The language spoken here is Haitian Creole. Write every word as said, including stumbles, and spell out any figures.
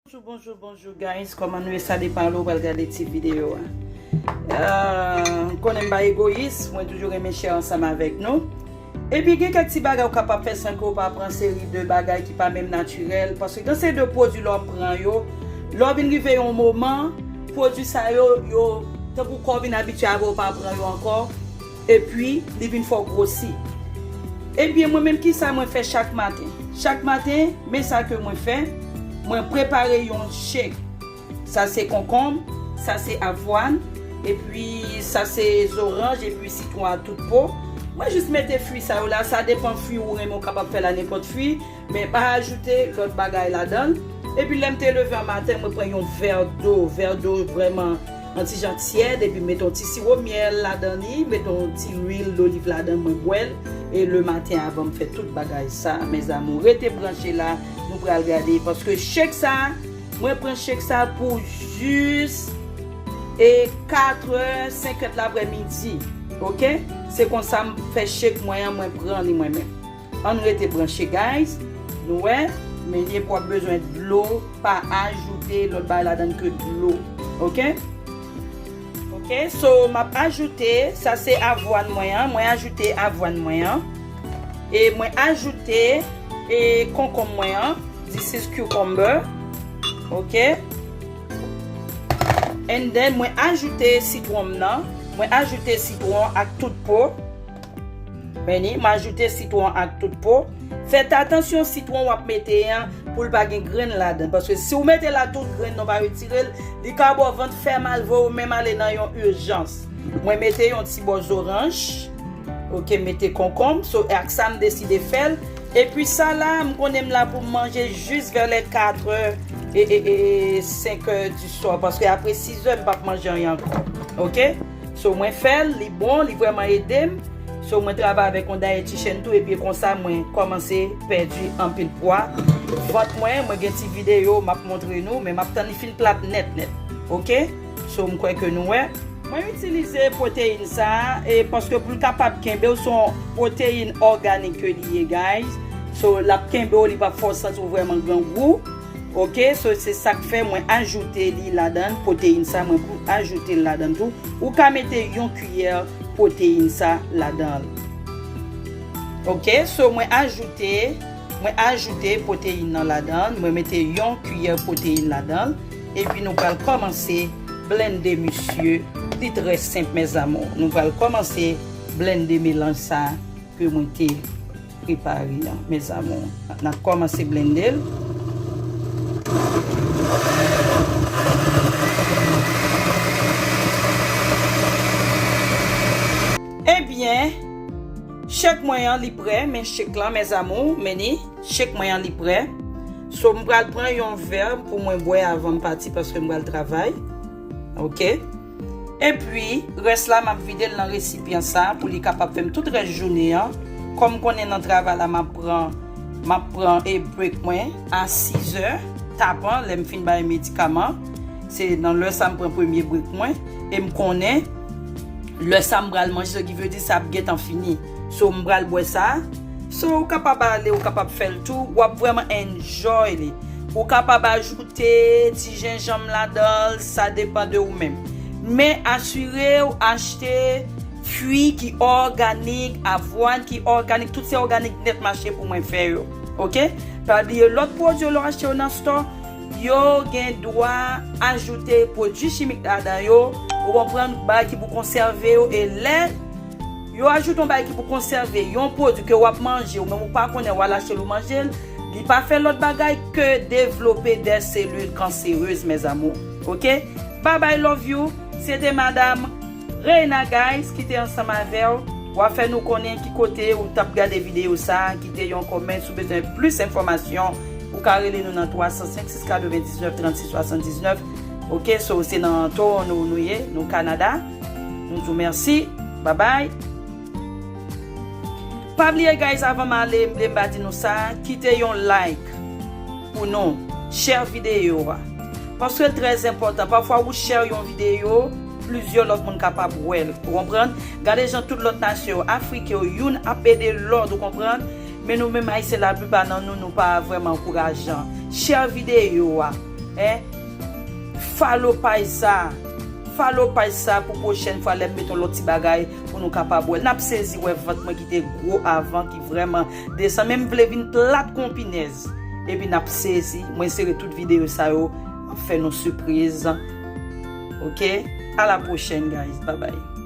Bonjou, bonjou, bonjou, guys. Kòman nou ye? Sa depan lè w pral gade ti videyo a. Euh, konnen m pa egoyis, mwen toujou renmen share ansanm avèk nou. Epi gen kèk ti bagay ou kapab fè san ke w pa pran seri de bagay ki pa menm natirèl, paske gen seri de pwodui lè w ap pran yo, lè w vin rive yon moman, pwodui sa yo, yo, tankou kò w vin abitye avè w, w pa pran yo ankò, epi li vin fè w gwosi. Ebyen, mwen menm, kisa mwen fè chak maten? Chak maten, men sa ke mwen fè, mwen prepare yon shake. Sa se konkonm, sa se avwàn, epi sa se zoranj, epi sitwon a tout po. Mwen jis mete fwi sa yo la, sa depan fwi ou renmen, ou kapab fè l a nenpòt fwi, men pa ajoute lòt bagay ladan l. Epi lè m te leve an maten, mwen pran yon vè dlo, vè dlo vrèman yon ti jan tyèd, epi m mete yon ti siwo myèl ladan li, mete yon ti lwil doliv ladan, mwen bwè l, e le maten avan m fè tout bagay sa, mes amours. Rete branche la, nou pral gade, paske shake sa, mwen pran shake sa pou jis e katrè, senkè laprèmidi. Oke? Se konsa m fè shake mwen an, mwen pran li mwen menm. Ann rete branche, guys. Nou wè, men w ap bezwen dlo, pa ajoute lòt bagay ladan ke dlo. Oke? Oke, so m ap ajoute, sa se avwàn mwen an, mwen ajoute avwàn mwen an. E mwen ajoute e konkonm mwen an, this is cucumber. Oke. And then mwen ajoute sitwon m nan, mwen ajoute sitwon ak tout po. Men ni, m ajoute sitwon ak tout po. Fèt atansyon sitwon w ap mete an pou l pa gen grenn ladan. Paske si w mete la tout grenn nan, w pa retire l, li ka ba w vant fè mal, voye w menm ale nan yon ijans. Mwen mete yon ti bò zoranj. Oke, mete konkonm. So, e ak sa m deside fè l. Epi sa la, m konnen m la pou m manje jis vè lè katrè e, e, e senkè di swa. Paske apre sizè, m p ap manje anyen ankò. Oke? So, mwen fè l, li bon, li vrèman ede m. So, mwen travay avèk yon dietitian tou, epi konsa, mwen kòmanse pèdi anpil pwa. Vant mwen, mwen gen ti videyo, m ap montre nou, men m ap tann li fin plat nèt, nèt. Oke? So, m kwè ke nou wè. Mwen itilize pwoteyin sa a, e paske pou l kapab kenbe w, se yon pwoteyin òganik ke li ye, guys. So, l ap kenbe w, li p ap fè w santi w vrèman grangou. Oke, so se sa k fè mwen ajoute li ladan, pwoteyin sa, mwen pou ajoute l ladan tou. Ou ka mete yon kiyè pwoteyin sa ladan l. Oke, so mwen ajoute, mwen ajoute pwoteyin nan ladan, mwen mete yon kiyè pwoteyin ladan, epi nou pral kòmanse blende misye. Li trè senp, mes amours. Nou pral kòmanse blende melanj sa ke mwen te prepare an, mes amours. N ap kòmanse blende l. Ebyen, shake mwen an, li prè, men shake lan, mes amours, men ni, shake mwen an, li prè. So, m pral pran yon vè pou mwen bwè avan m pati, paske m pral travay. Oke? Epi, rès la, m ap vide l nan resipyan sa pou li kapab fè m tout rès jounen an. Kòm konnen nan travay la, m ap pran, m ap pran e break mwen a sizè tapan, lè m fin bay medikaman. Se nan lè sa m pran premye break mwen. E m konnen lè sa m pral manje, sa ki vle di sa ap gentan fini. So, m pral bwè sa. So, ou kapab ale, ou kapab fè l tou. W ap vrèman enjoy li. Ou kapab ajoute ti jenjanm ladan l, sa depann de ou menm. Men asire w achte fwi ki òganik, avwàn ki òganik, tout se òganik nèt mache pou mwen fè yo. Oke? Pa bliye lòt pwodui yo lè w achte yo nan stò, yo gen dwa ajoute pwodui chimik ladan yo, ou konprann, bagay ki pou konsève yo, e lè yo ajoute yon bagay ki pou konsève yon pwodui ke w ap manje, ou menm ou pa konnen, w al achte l, ou manje l, li pa fè lòt bagay ke devlope des cellules cancéreuses, mes amours. Oke? Bye bye, love you. Se te madanm Reina, guys, ki te ansanm avè w. W a fè nou konnen ki kote ou t ap gade videyo sa a. Kite yon kòmantè si w bezwen plis enfòmasyon. Ou ka rele nou nan twa san senk, sis katrevendiznèf, trannsis swasanndiznèf. Oke, so se nan Toronto nou ye, nou Kanada. Nou di w mèsi. Bye bye. Pa bliye, guys, avan m ale, m vle m pa di nou sa, kite yon like pou nou, share videyo a. Paske l trè enpòtan. Pafwa ou share yon videyo, plizyè lòt moun kapab wè l. Ou konprann? Gade jan tout lòt nasyon yo, Afriken yo, youn ap ede lòt, ou konprann? Men nou menm Ayisyen, laplipa nan nou, nou pa vrèman ankourajan. Share videyo a. Follow paj sa. Follow paj sa pou pwochèn fwa lè m met yon lòt ti bagay pou nou kapab wè. N ap sezi wè vant mwen ki te gwo avan, ki vrèman desann. Men m vle vin plat kon pinèz. Epi n ap sezi. Mwen sere tout videyo sa yo. M ap fè nou sipriz. Ok? A la pwochèn, guys. Bye bye.